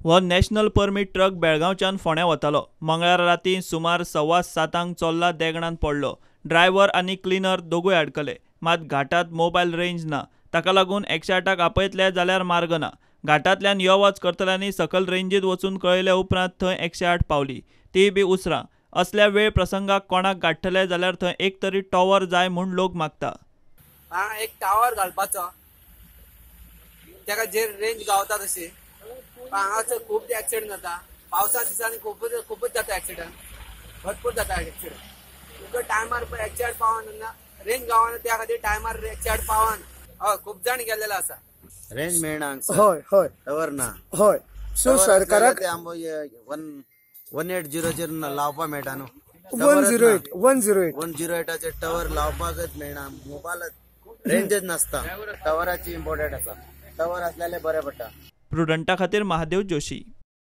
हो national permit truck बेळगांवच्यान फोंड्यां वतालो. मंगळारा रातीं सुमार 7:15 चोर्ला देगणांत पडलो. ड्रायव्हर आनी क्लिनर दोगूय आडकले. मात घाटात मोबायल रेंज ना. ताका लागून 108 आपयतले जाल्यार मार्ग ना. घाटांतल्यान यो वच करतल्यांनी सकल रेंजीत वचून कळयले उपरांत थंय 108 पावली, तीय बी उसरां. असल्या वेळ प्रसंगाक कोणाक गाडटले जाल्यार थंय एक तरी टॉवर जाय म्हूण लोक मागता. एक टावर घालपाचो, ताका जे रेंज गावता तशी. हांगासर खूब एक्सिडंट जाता. पावसा दिसांनी खूबच जाता एक्सिडंट, भरपूर जाता एक्सिडंट. तुमकां टायमार पळय 108 पावना, रेंज गावना, त्या खातीर टायमार 108 पावना. हय, खूब जाण गेल्लेले आसा. रेंज मेळना. हय हय, टॉवर ना. हय, सो सरकाराक 1800 लावपाक मेळटा न्हू. 108 108 108 टॉवर लावपाकच मेळना. मोबायल रेंजच नासता. टॉवराची इम्पॉर्टंट आसा. टॉवर असल्याले बरें पडटा. प्रुडंटा खातीर महादेव जोशी.